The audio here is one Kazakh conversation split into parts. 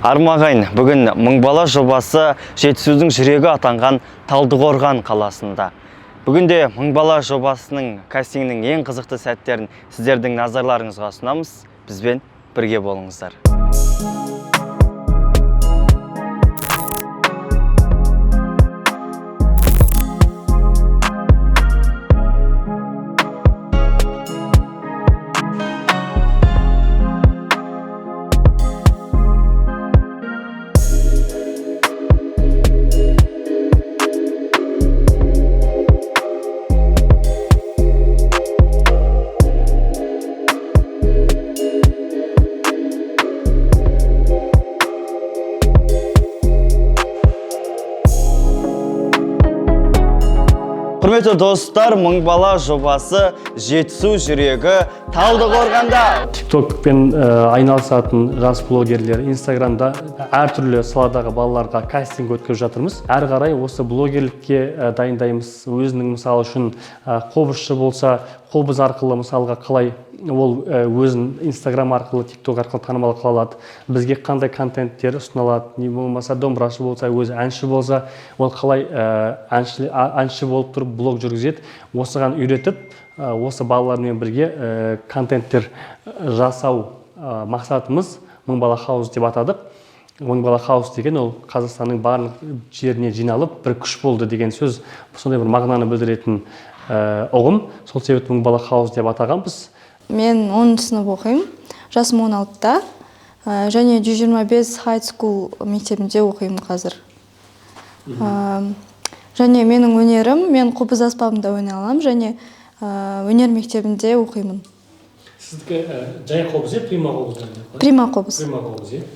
Армағайын, бүгін Мың бала жобасы Жетісудың жүрегі атанған Талдықорған қаласында. Бүгінде Мың бала жобасының кастингінің ең қызықты сәттерін сіздердің назарларыңызға ұсынамыз. Бізбен бірге болыңыздар. Құрметті достар, Мың бала жобасы Жетісу жүрегі Талдықорғанда. Тиктокпен айналысатын жас блогерлер, Инстаграмда әртүрлі саладағы балаларға кастинг өткізіп жатырмыз. Әрі қарай осы блогерлікке дайындаймыз. Өзінің, мысалы үшін, қобызшы болса, қобыз арқылы, мысалға, қалай ол өзін Инстаграм арқылы, Тикток арқылы танымал қыла алады, бізге қандай контенттер ұсына алады, не болмаса домбырашы болса, өзі әнші болса, ол қалай әнші болып тұрып блог жүргізеді. Осыған үйретіп, осы балалармен бірге контенттер жасау мақсатымыз. Мың бала хаус деп атадық. Мың бала хаус деген ол Қазақстанның барлық жеріне жиналып бір күш болды деген сөз, сондай бір мағынаны білдіретін ұғым. Сол себепті Мың бала хаус деп атағанбыз. Мен 10 сынып оқимын, жасым 16-та, және 125 high school мектебінде оқимын қазір. Және менің өнерім, мен қобыз аспабында ойнай аламын және өнер мектебінде оқимын. Сіздікі жай қобыз, иә, прима қобыз? Прима қобыз. Прима қобыз, иә.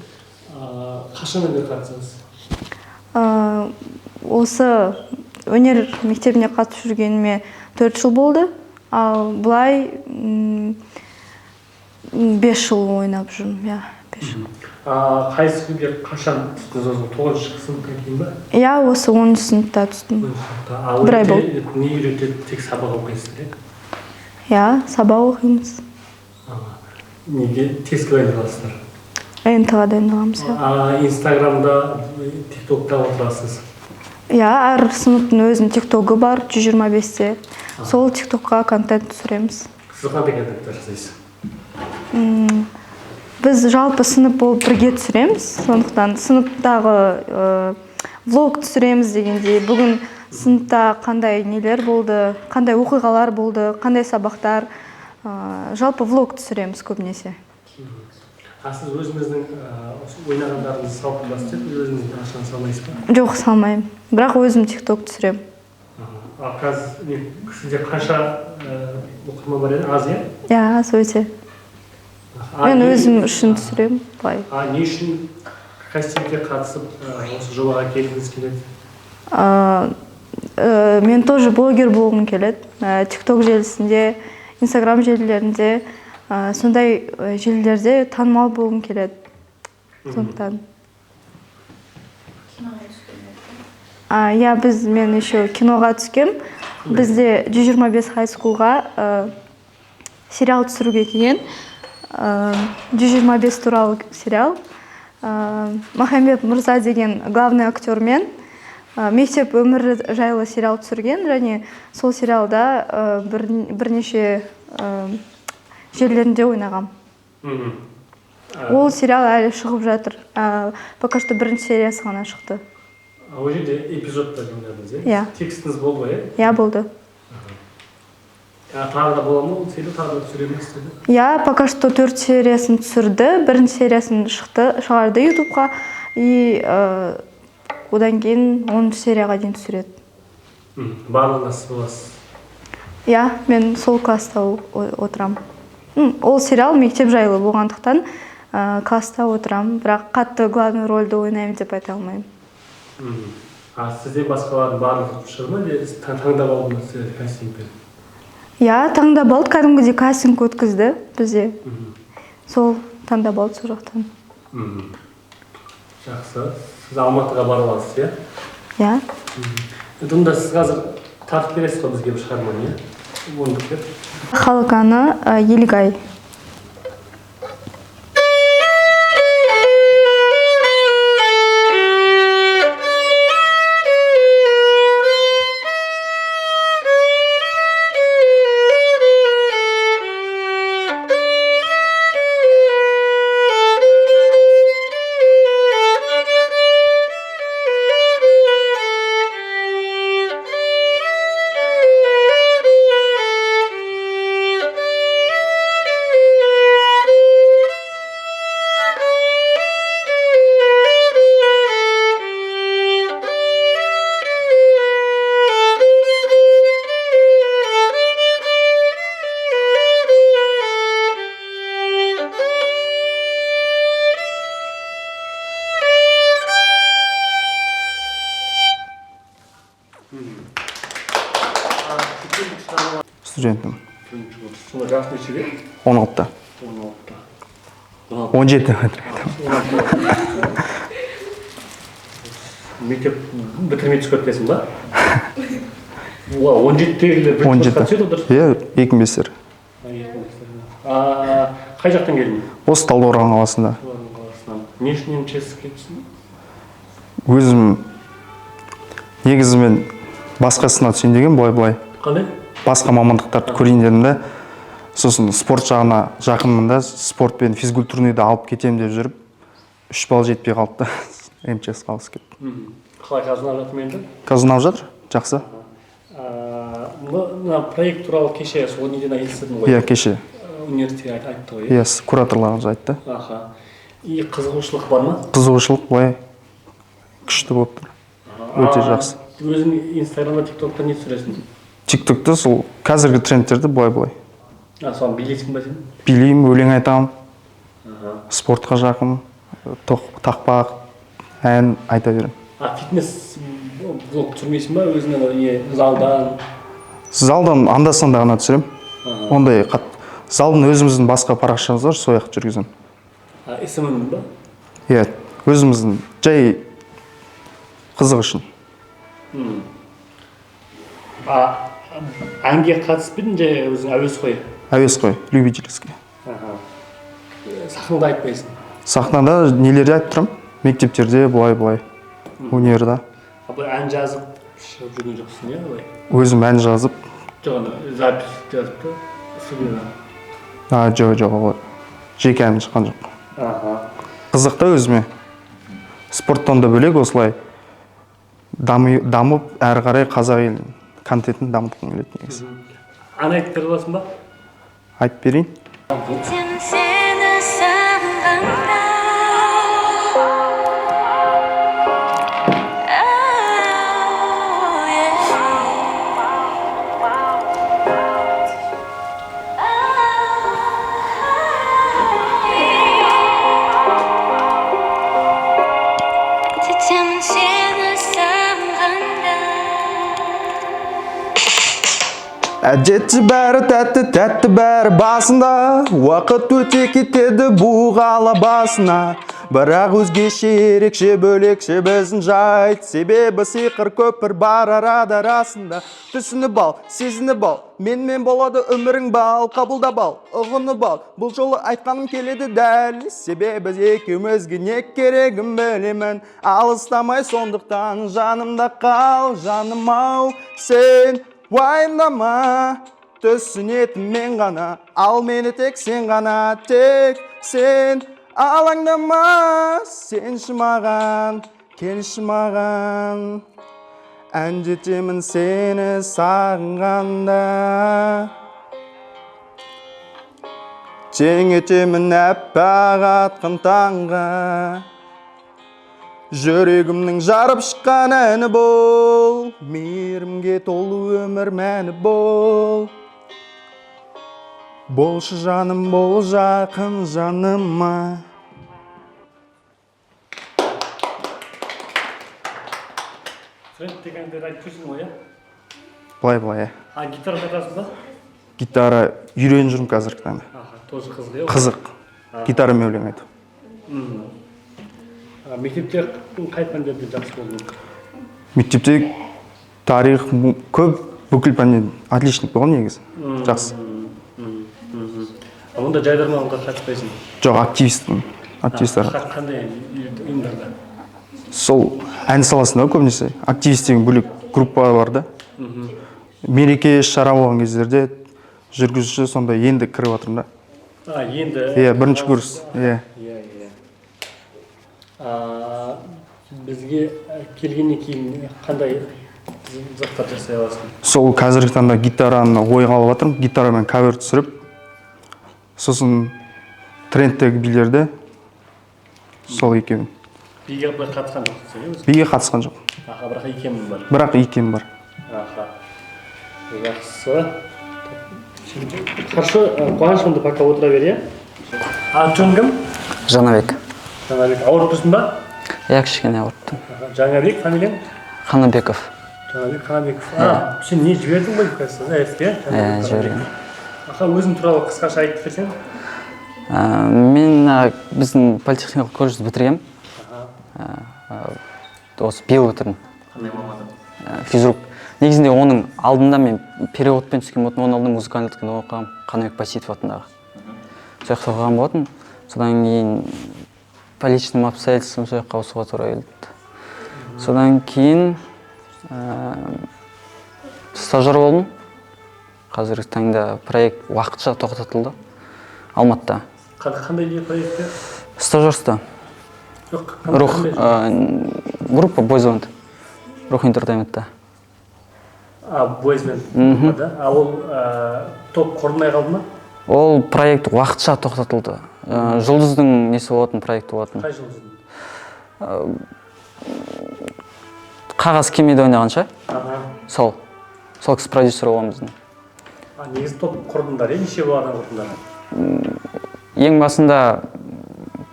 Қашаннан бері қатысасыз? Осы өнер мектебіне қатысып жүргеніме 4 жыл болды, ал былай 5 жыл ойнап жүрмін, иә, 5 жыл. Қай күйге қашан түстіңіз? Осы тоғызыншы сыныптан кейін ба? Иә, осы 10 сыныпта түстім. Сыныпта. Ал Бір ай. Жерде не үйретеді? Тек сабақ оқисыздар, иә? Иә, сабақ оқимыз. Неге, тестке дайындаласыздар? ЕНТ ға дайындаламыз, иә. Инстаграмда, Тиктокта отырасыз? Иә, әр сыныптың өзінің тиктогы бар 125-те. Сол тиктокқа контент түсіреміз. Сіз қандай контенттер жасайсыз? Біз жалпы сынып болып бірге түсіреміз, сондықтан сыныптағы влог түсіреміз дегендей, бүгін сыныпта қандай нелер болды, қандай оқиғалар болды, қандай сабақтар, жалпы влог түсіреміз көбінесе. А сіз өзіңіздің осы ойнағандарыңызды салып тұрасыз, иә? Өзіңіздің ақшаны салмайсыз ба? Жоқ, салмаймын, бірақ өзім тикток түсіремін. А қазір сізде қанша оқырман бар еді? Аз, иә? Иә, аз өте. Мен өзім үшін түсіремін былай. А не үшін кастингке қатысып, осы жобаға келгіңіз келеді? Мен тоже блогер болғым келеді. Тикток желісінде, Инстаграм желілерінде, сондай желілерде танымал болғым келеді. Сондықтан. Иә, мен еще киноға түскем. Бізде 125 high schoolға сериал түсіруге келген. 125 туралы сериал. Махамбет Мырза деген главный актермен мектеп өмірі жайлы сериал түсірген және сол сериалда бірнеше жерлерінде ойнағам. Ол сериал әлі шығып жатыр. Пока что бірінші сериясы ғана шықты. Ол жерде эпизодта ойнадыңыз, иә? Иә. Текстіңіз болды ғой, иә? Иә, болды. А, тағы да бола ма ол сериал, тағы да түсіре ме сіздерде? Иә, пока что төрт сериясын түсірді. Бірінші сериясын шықты, шығарды Ютубқа, и одан кейін 10 серияға дейін түсіреді. Барлығына сіз боласыз? Иә, мен сол класста отырамын. Ол сериал мектеп жайлы болғандықтан, класста отырамын, бірақ қатты главный рольді ойнаймын деп айта алмаймын. А сізден басқалардың барлығы шығды ма, әлде таңдап алды ма сіздер кастингпен? Иә, таңдап алды, кәдімгідей кастинг өткізді бізде. Сол таңдап алды сол жақтан. Жақсы. Сіз Алматыға бара аласыз, иә? Иә. Енді онда сіз қазір тартып бересіз ғой бізге бір шығарманы, иә? Ондық деп. Халық әні, Елгай. Студентпін. Төртінші курс. Сонда жас нешеде? 16-та. 16-та. 17. Мектеп бітірмей түсіп кеткенсің ба? Уа, 17-тегілер бірінші курсқа 17. түседі ғой, дұрыс? Иә, 2005-тер. А, 2005-тер. А, қай жақтан келдің? Осы Талдықорған қаласында. Талдықорған қаласынан. Не үшін МЧС-ке түстің? Өзім негізі мен басқасына түсейін деген, былай былай. Қандай? Басқа мамандықтарды көрейін дедім да. Сосын спорт жағына жақынмын да, спорт пен физкультурныйды алып кетемін деп жүріп, 3 балл жетпей қалды да, МЧС қа ауысып кеттім. Қалай, қазір ұнап жатыр ма енді? Қазір ұнап жатыр, жақсы. А, мына проект туралы кеше сол неден естідің ғой? Иә, кеше. Университет айтты ғой, иә? Иә, кураторларымыз айтты. Аха. И қызығушылық бар ма? Қызығушылық былай күшті болып тұр. Өте жақсы. Өзің Инстаграмда, ТикТокта не түсіресің? ТикТокта сол қазіргі трендтерді былай былай. А, соны билейсің ба сен? Билеймін, өлең айтамын. Спортқа жақын, тақпақ, ән айта беремін. А фитнес блог түсірмейсің ба өзің, ана не залдан? Залдан анда санда ғана түсіремін. Ондай залдың өзіміздің басқа парақшамыз бар, сол жақта жүргіземін. А, СММ ба? Иә, өзіміздің жай қызық үшін. А әнге қатысып па едің, жай өзің әуесқой? Әуесқой, любительский. Аха. Сахнада айтпайсың? Сахнада нелерде айтып тұрамын? Мектептерде былай былай. Универда. А былай ән жазып шығып жүрген жоқсың, иә, былай? Өзім ән жазып. Жоқ, ана запись жазып та студияда. А, жоқ, жоқ, ол жеке ән шыққан жоқ. Аха. Қызық та өзіме. Спорттан да бөлек осылай дамып, әрі қарай қазақ елінің контентін дамытқым келеді негізі. Ән айтып бере аласың ба? Айтып берейін. Сен сені сағынғанда. Oh, yeah. Кетемін сені сағынғанда. Әдетте бәрі тәтті, тәтті бәрі басында. Уақыт өте кетеді бұғала басына. Бірақ өзгеше, ерекше, бөлекше біздің жайт. Себебі сиқыр көпір бар арада расында. Түсініп ал, сезініп ал, менімен болады өмірің бал. Қабылдап ал, ұғынып ал, бұл жолы айтқаным келеді дәл. Себебі екеумізге не керегін білемін. Алыстамай сондықтан жанымда қал, жаным ау. Сен уайымдама, түсінетін мен ғана, ал мені тек сен ғана, тек сен алаңдама, сенші маған, келші маған. Әндетемін сені сағынғанда. Тең етемін әппақ атқан таңға. Жүрегімнің жарып шыққан әні бол, мейірімге толы өмір мәні бол. Болшы жаным, бол жақын жаныма. Тренд деген әндерді айтып жүрсің ғой, иә? Былай былай, иә. А гитара тартасың ба? Гитара үйреніп жүрмін қазіргі таңда. Аха, тоже қызық, иә? Қызық. Гитарамен өлең айту. А, мектепте қай пәндерден жақсы болдың? Мектепте тарих, көп бүкіл пәннен отличник болғанмын негізі. Жақсы. А онда жайдарманға қатыспайсың? Жоқ, активистпін. Активист. Қандай ұйымдарда? Сол ән саласында көбінесе активист деген бөлек группа бар да. Мереке шара болған кездерде жүргізуші, сондай енді кіріп жатырмын да. А, енді? Иә, бірінші курс. Иә. Иә. А, бізге келгеннен кейін қандай заттар жасай аласың? Сол қазіргі таңда гитараны ойға алып жатырмын, гитарамен кавер түсіріп, сосын трендтегі билерді, сол екеуін. Биге былай қатысқан жоқсың иә өзің? Биге қатысқан жоқ. Аха, бірақ икемің бар. Бірақ икемім бар. Аха, жақсы. Хорошо, Қуаныш, онда пока отыра бер, иә. А жөн кім? Жанабек. Жаңабек. Ауырып тұрсың ба? Иә, кішкене ауырып тұрмын. Аха, Жаңабек, фамилияң? Қанабеков. Жанабек Қанабеков. А, сен не жібердің ғой, кажется, иә? Иә, жіберген. Аха, өзің туралы қысқаша айтып берсең. Мен біздің политехникалық колледжді бітіргенмін. Осы биыл бітірдім. Қандай мамандық? Физрук. Негізінде оның алдында мен переводпен түскен болатын, оның алдында музыкальный оқығанмын, Қанабек Байсейітов атындағы. Сол жақта оқыған болатын. Содан кейін по личным обстоятельствам сол жаққа ауысуға тура келді. Содан кейін стажер болдым. Қазіргі таңда проект уақытша тоқтатылды Алматыда. Қандай не проектте? Стажерство. Жоқ. Рух, Қандай? Группа Бойзбенд. Рух Интертейментта. А, Бойзбенд, да? А ол топ құрылмай қалды ма? Ол проект уақытша тоқтатылды. Жұлдыздың несі болатын, проекті болатын. Қай жұлдыздың? Қағаз кемеде ойнағанша. Аха. Сол. Сол кісі продюсер болған біздің. А, негізі топ құрдыңдар, иә? Неше баладан құрдыңдар? Ең басында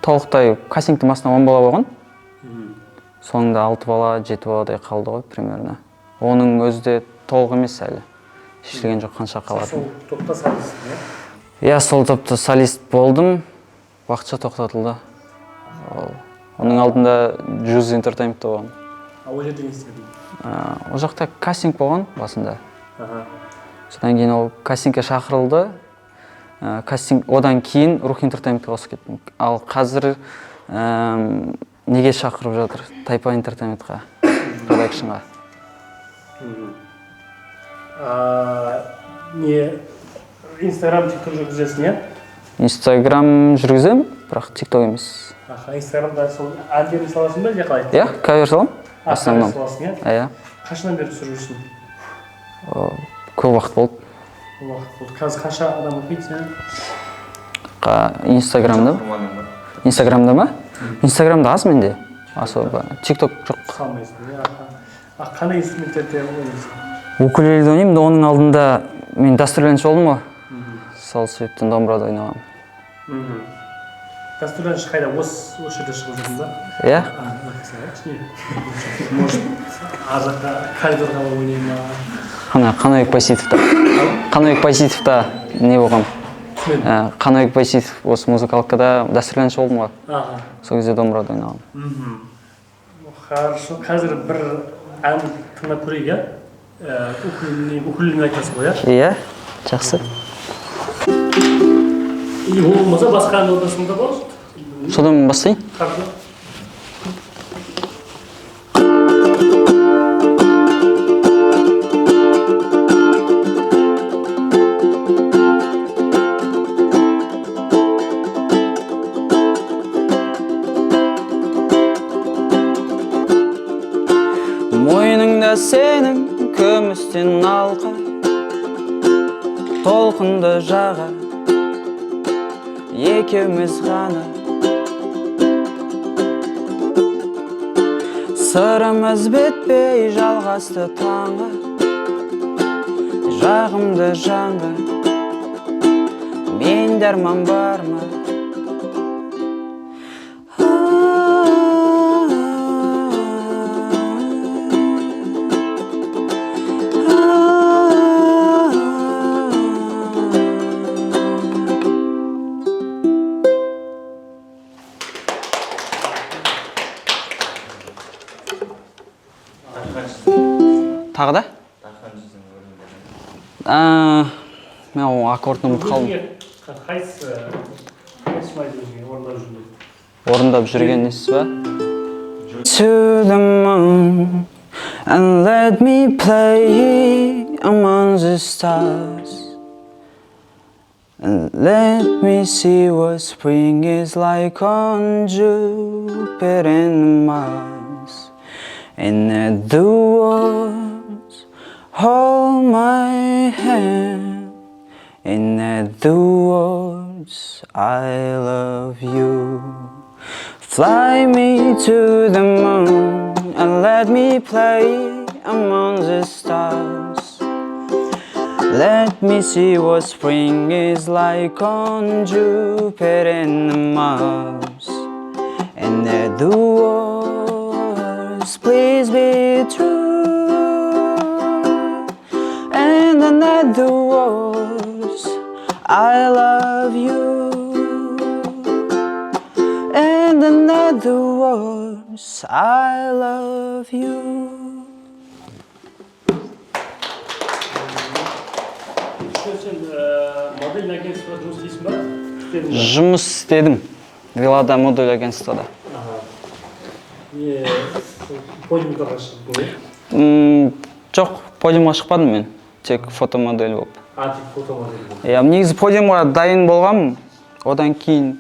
толықтай кастингтің басында 10 бала болған. Соңында 6 бала, 7 баладай қалды ғой примерно. Оның өзі де толық емес әлі. Шешілген жоқ қанша қалатын. Сол топта солистсің, иә? Иә, сол топта солист болдым. Уақытша тоқтатылды. Ол. Оның алдында Джуз Интертейментте болған. А ол жерде не істедің? Ол жақта кастинг болған басында. Аха. Содан кейін ол кастингке шақырылды. Кастинг одан кейін Рух Интертейментке ауысып кеттім. Ал қазір неге шақырып жатыр? Тайпа Интертейментқа, продакшнға. А, не, Инстаграм, Тикток жүргізесің, иә? Инстаграм жүргіземін, бірақ Тикток емес. Аха, Инстаграмда сол әндерін саласың ба, әлде қалай? Иә, кавер саламын. А, В основном. кавер саласың, иә? Иә. Қашаннан бері түсіріп жүрсің? Көп уақыт болды. Уақыт болды. Қазір қанша адам оқиды сені? Инстаграмда? Инстаграмда ма? Инстаграмда аз менде. Особо. Тикток жоқ. Салмайсың, иә? Аха. А қандай инструменттерде ойнайсың? Укулеледе ойнаймын, оның алдында мен дәстүрлі әнші болдым ғой. Сол себептен домбырада ойнағанмын. Дәстүрлі әнші қайда? Осы жерде шығып жүрдің ба? Иә. А, не? Может, ар жақта коридорға барып ойнай ма? Қана Қанабек Байсейітовта. Қанабек Байсейітовта не болғам? Түсінбедім. Қанабек Байсейітов осы музыкалкада дәстүрлі әнші болдым ғой. Аха. Сол кезде домбырада ойнағанмын. Хорошо. Қазір бір ән тыңдап көрейік, иә? Укулелемен айтасың ғой, иә? Иә, жақсы. И ол болмаса басқа ән орындасаң да болады. Содан бастайын. Хорошо. Мойныңда сенің күмістен алқа, толқынды жаға, екеуміз ғана. Сырымыз бітпей жалғасты таңға, жағымды жанға менде арман бар ма? Тағы да? Мен оның аккордын ұмытып қалдым. Өзіңе қайсысы ұнайды, өзіңе орындап жүргенде? Орындап жүрген несі ба? To the moon and let me play among the stars and let me see what spring is like on Jupiter and Mars. In other words, hold my hand. In other words, I love you. Fly me to the moon and let me play among the stars. Let me see what spring is like on Jupiter and Mars. In other words, please be true. other words, I love you. In another words, I love you. Сен модель агентствода жұмыс істейсің ба, істедің ба? Жұмыс істедім. Велада модель агентствода. Не, подиумға шықтың, иә? Жоқ, подиумға шықпадым мен. Тек фотомодель болып. А, тек фотомодель болып. Иә, негізі подиумға дайын болғанмын. Одан кейін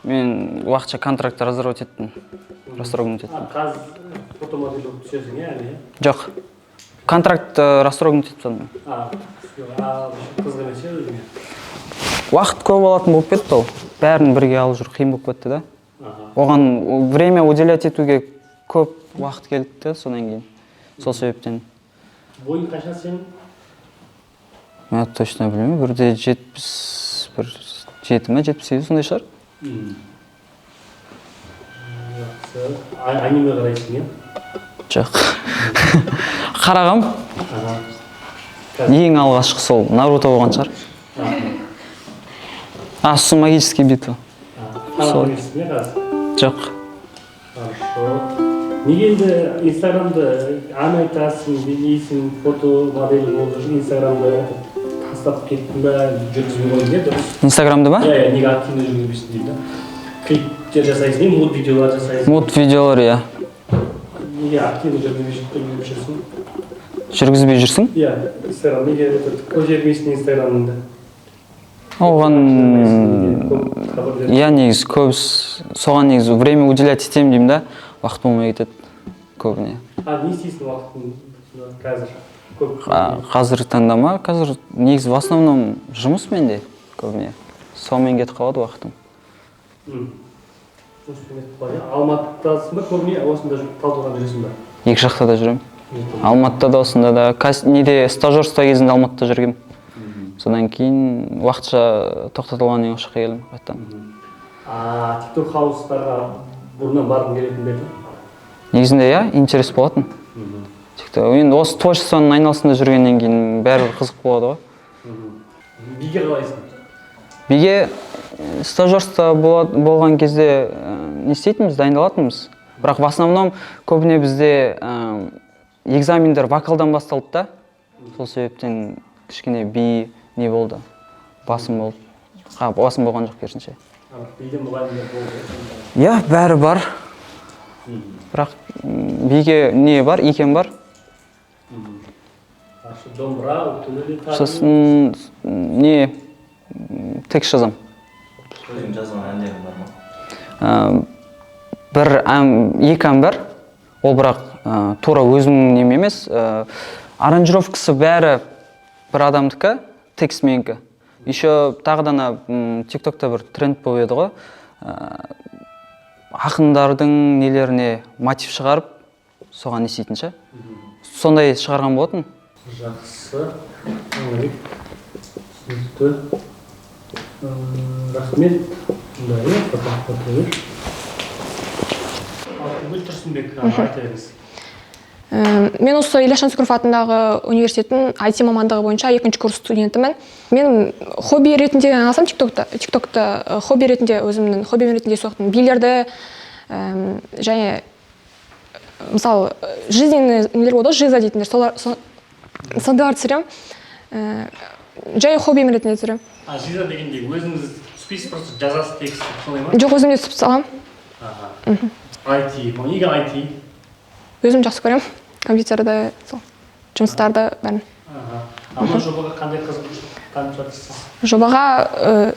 мен уақытша контракт разорвать еттім. Расторгнуть еттім. А, қазір фотомодель болып түсесің, иә, әлі, иә? Жоқ. Контракт расторгнуть етіп тастадым. А, а, қызық емес, иә, өзіңе? Уақыт көп алатын болып кетті ол. Бәрін бірге алып жүру қиын болып кетті да. Оған время уделять етуге көп уақыт келді да, содан кейін. Сол себептен. Бойың қанша сенің? Мен точно білмеймін, 1,71 жеті ма, 78, сондай шығар. Жақсы. Аниме қарайсың, иә? Жоқ. Қарағам. Ең алғашқы сол Наруто болған шығар. А, сосын Магический битва. Сол. Иә, қазір? Жоқ. Хорошо. Неге енді Инстаграмды, ән айтасың, билейсің, фото модель болып жүрсің, Инстаграмды тастап кеттің ба, жүргізбей қойдың, иә, дұрыс? Инстаграмды ма? Иә, неге активно жүргізбейсің деймін да. Клиптер жасайсың, иә, муд видеолар жасайсың. Муд видеолар, иә. Неге активно жүргізбей жүрсің? Жүргізбей жүрсің? Иә, Инстаграм неге этот көтермейсің Инстаграмыңды? Оған Көп хабарлар. Иә, негізі көбісі соған, негізі время уделять етемін деймін да, уақыт болмай кетеді көбіне. А не істейсің уақытың қазір көп? Қазіргі таңда ма? Қазір негізі в основном жұмыс менде көбіне, сонымен кетіп қалады уақытым. Жұмыспен кетіп қалады, иә? Алматыдасың ба көбіне, осында жүріп, Талдықорғанда жүресің ба? Екі жақта да жүремін, Алматыда да, осында да. Неде, стажерство кезінде Алматыда жүргенмін, содан кейін уақытша тоқтатылғаннан кейін осы жаққа келдім қайтадан. А Тикток хаустарға бұрыннан барғың келетін бе еді? Негізінде иә, интерес болатын. Тикток енді осы творчествоның айналасында жүргеннен кейін бәрібір қызық болады ғой. Биге қалайсың? Биге стажерство болған кезде не істейтінбіз, дайындалатынбыз, бірақ в основном көбіне бізде экзамендер вокалдан басталды да, сол себептен кішкене би не болды, басым болды, а, басым болған жоқ, керісінше. А, биден мұғалімдер болды, иә? Иә, бәрі бар, бірақ биге не бар, икем бар. Хорошо. Домбыра, укулеле тағы? Сосын не, текст жазамын. Өзің жазған әндерің бар ма? Бір ән, екі ән бар ол, бірақ тура өзімнің нем емес, аранжировкасы бәрі бір адамдікі, текст менікі. Еще тағы да ана Тиктокта бір тренд болып еді ғой, ақындардың нелеріне мотив шығарып, соған не істейтін ше, сондай шығарған болатын. Жақсы. Ой, түсінікті. Рахмет. Мында, иә, фото бер. Алтынгүл Тұрсынбек, айта беріңіз. Мен осы Ильяс Жансүгіров атындағы университеттің IT мамандығы бойынша екінші курс студентімін. Мен хобби ретінде алсам, тиктокты хобби ретінде, өзімнің хоббим ретінде соқтым. Билерді және мысалы жизненный нелер болады ғой, жиза дейтіндер, солар сондайларды түсіремін. Жай хоббим ретінде түсіремін. А жиза дегенде өзіңіз түспейсіз, просто жазасыз текст, солай ма? Жоқ, өзім де түсіп саламын. Аха. IT, неге IT? Өзім жақсы көремін компьютерді, сол жұмыстарды бәрін. Аха. А мына жобаға қандай қызығушылық танытып жатырсыз? Жобаға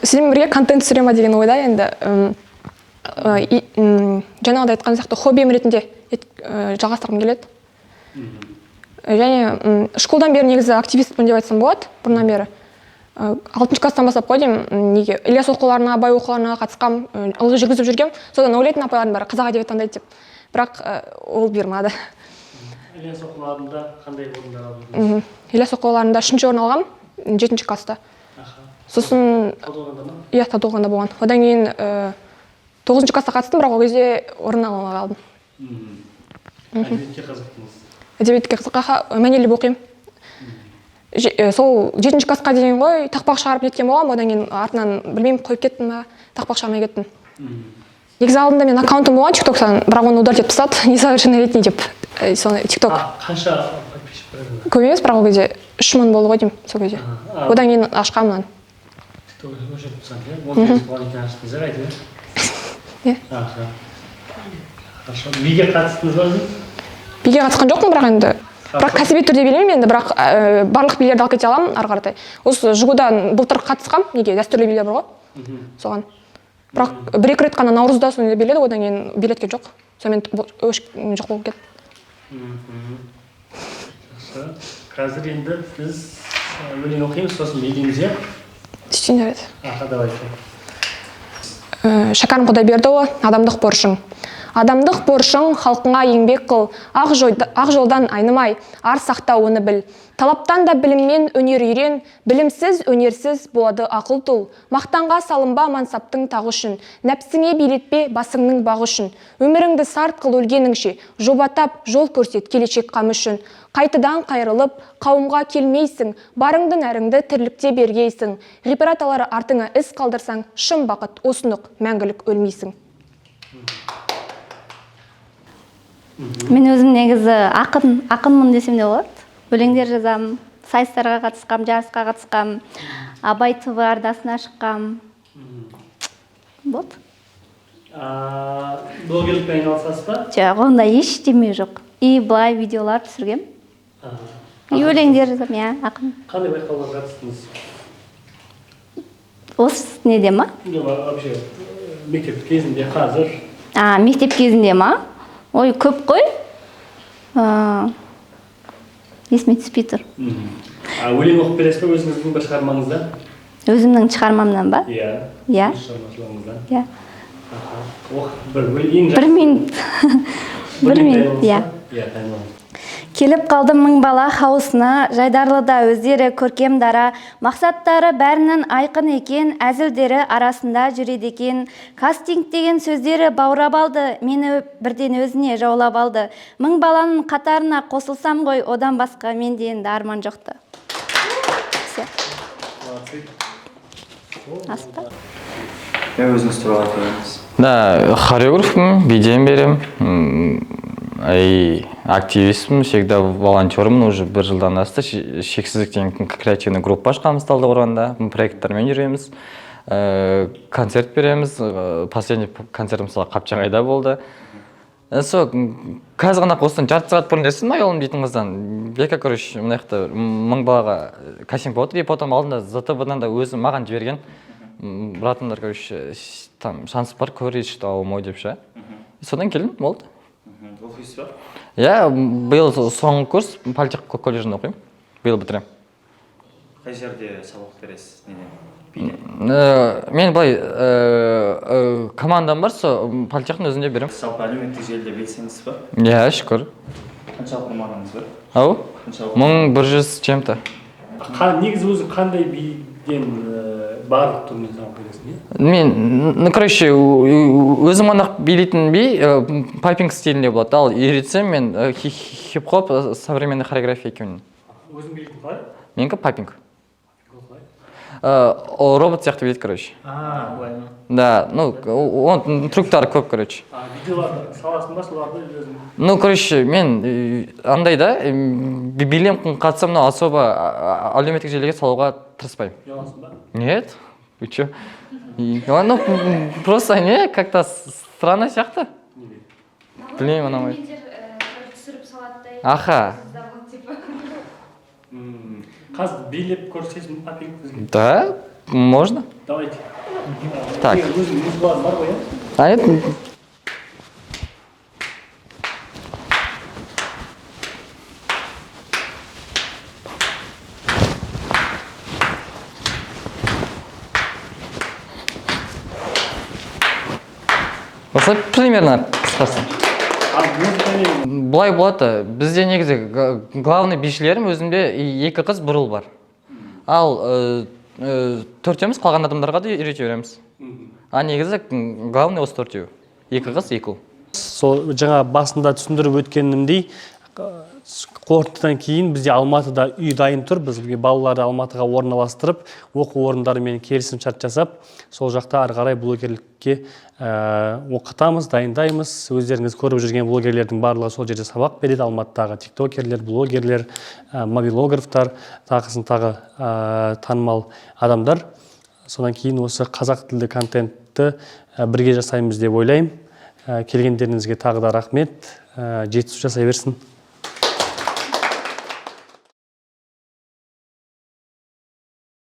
сізбен бірге контент түсіре ма деген ойда енді, жаңағыдай айтқан сияқты хоббим ретінде жалғастырғым келеді. Және школдан бері негізі активистпін деп айтсам болады, бұрыннан бері. Алтыншы класстан бастап қой деймін, неге Ілияс оқуларына, Абай оқуларына қатысқам, ылғи жүргізіп жүргем. Содан ойлайтын апайлардың бәрі қазақ әдебиет таңдайды деп, бірақ ол бұйырмады. Ілияс оқуларында қандай орындар алдыңыз? Ілияс оқуларында үшінші орын алғам жетінші класста. Сосын Талдықорғанда ма? Иә, Талдықорғанда болған. Одан кейін тоғызыншы класста қатыстым, бірақ ол кезде орын ала алмай қалдым. Әдебиетке қызықтыңыз? Әдебиетке қызық, аха, мәнерлеп оқимын. Сол жетінші классқа дейін ғой тақпақ шығарып неткен болғанмын. Одан кейін артынан білмеймін, қойып кеттім ба, тақпақ шығармай кеттім. Негізі алдында менің аккаунтым болған тиктоктан, бірақ оны удалить етіп тастады, несовершеннолетний деп. Соны тикток. Қанша подписчик бар еді? Көп емес, бірақ ол кезде 3000 болды ғой деймін сол кезде. А. Одан кейін ашқанмын. Тикток өшіріп тастады, иә? 18 болған екен, аштыңыз, иә, қайтадан? Иә. Аха, хорошо. Биге қатыстыңыз ба өзіңіз? Биге қатысқан жоқпын, бірақ енді, бірақ кәсіби түрде билемеймін енді, бірақ барлық билерді алып кете аламын ары қаратай. Осы ЖГУ-дан былтыр қатысқам, неге, дәстүрлі билер бар ғой, соған. Бірақ бір екі рет қана наурызда сондай биледік, одан кейін билеткен жоқ, сонымен жоқ болып кетті. Жақсы. Қазір енді біз өлең оқимыз, сосын билейміз, иә? Сөйтейін, жарайды. Аха, давайте. Шәкәрім Құдайбердіұлы, «Адамдық борышың». Адамдық борышың — халқыңа еңбек қыл, ақ жолдан айнымай, ар сақта, оны біл. Талаптан да біліммен өнер үйрен, білімсіз, өнерсіз болады ақыл тұл. Мақтанға салынба мансаптың тағы үшін, нәпсіңе билетпе басыңның бағы үшін. Өміріңді сарт қыл өлгеніңше, жоба тап, жол көрсет келешек қамы үшін. Қайтыдан қайырылып, қауымға келмейсің, барыңды, нәріңді тірлікте бергейсің. Ғибрат алар артыңа із қалдырсаң, шын бақыт осыны ұқ, мәңгілік өлмейсің. Мен өзім негізі ақынмын десем де болады. Өлеңдер жазамын, сайыстарға қатысқам, жарысқа қатысқам, Абай ТВ арнасына шыққам. Вот. Блогерлікпен айналысасыз ба? Жоқ, ондай ештеме жоқ. И былай видеолар түсіргем. И өлеңдер жазамын, иә, ақын. Қандай байқауларға қатыстыңыз? Осы неде ма? Жоқ, вообще мектеп кезінде, қазір. А, мектеп кезінде ма? Ой, көп қой. Есіме түспей тұр. А өлең оқып бересіз ба өзіңіздің бір шығармаңыздан? Өзімнің шығармамнан ба? Иә. Иә. Өз шығармашылығыңыздан. Иә. Аха. Оқып бір ең Бір минут. Бір минут, иә. Иә, дайындалыңыз. Келіп қалдым мың бала хаусына, жайдарлы да өздері көркем дара. Мақсаттары бәрінің айқын екен, әзілдері арасында жүреді екен. Кастинг деген сөздері баурап алды, мені бірден өзіне жаулап алды. Мың баланың қатарына қосылсам ғой, одан басқа менде енді арман жоқты. Всё. Молодцы. Аспа. Иә, өзіңіз туралы айтып беріңіз. Да, хореографпын, биден берем, и активистпін, всегда волонтермін, уже бір жылдан асты. Шексіздік деген креативный группа ашқанбыз Талдықорғанда, проекттармен жүреміз, концерт береміз, последний концерт мысалы Қапчағайда болды. Сол қазір ғана осыдан жарты сағат бұрын естідім Аяулым дейтін қыздан. Бека, короче, мына жақта мың балаға кастинг болып отыр, и потом алдында ЗТБ-дан да өзі маған жіберген. Братандар, короче, там шанс бар, көрейінші, что алмау деп ше. Содан келдім, болды. Оқисыз ба? Иә, биыл соңғы курс, политех колледжінде оқимын. Биыл бітіремін. Қай жерде сабақ бересіз, неден, биден? Мен былай командам бар, сол политехтің өзінде беремін. Жалпы әлеуметтік желіде белсендісіз ба? Иә, шүкір. Қанша оқырманыңыз бар? Ау? Қанша? 1100 с чем-то. Негізі өзі қандай биден, барлық түрінен сабақ бересің, иә? Мен, ну, короче, өзім ғана билейтін би поппинг стилінде болады. Ал үйретсем мен хип-хоп, современный хореография екеуін. Өзің билейтін қалай? Менікі поппинг. Ол қалай? Ол робот сияқты билейді, короче. А, былай ма? Да, ну, оның трюктары көп, короче. А видеоларды саласың ба, соларды өзің? Ну, короче, мен андай да, билем, қатысам, но особо әлеуметтік желіге салуға тырыспаймын. Ұяласың ба? Нет, вы чё? Ну, просто не, как-то странно сияқты. Білмеймін, ұнамайды. Түсіріп салады да. Аха. Қазір билеп көрсетесің ба поппинг бізге? Да, можно. Давайте. Так. Өзің музыкаларың бар ғой, иә? А нет, осылай примерно қысқасы. А музыкамен? Былай болады, бізде негізі главный бишілерім өзімде екі қыз, бір ұл бар. Ал төртеуміз қалған адамдарға да үйрете береміз. А негізі главный осы төртеу. Екі қыз, екі ұл. Сол жаңа басында түсіндіріп өткенімдей, Қорытындыдан кейін бізде Алматыда үй дайын тұр. Біз балаларды Алматыға орналастырып, оқу орындарымен келісім шарт жасап, сол жақта ары қарай блогерлікке оқытамыз, дайындаймыз. Өздеріңіз көріп жүрген блогерлердің барлығы сол жерде сабақ береді. Алматыдағы тиктокерлер, блогерлер, мобилографтар, тағысын тағы танымал адамдар. Содан кейін осы қазақ тілді контентті бірге жасаймыз деп ойлаймын. Келгендеріңізге тағы да рахмет. Жетісу жасай берсін.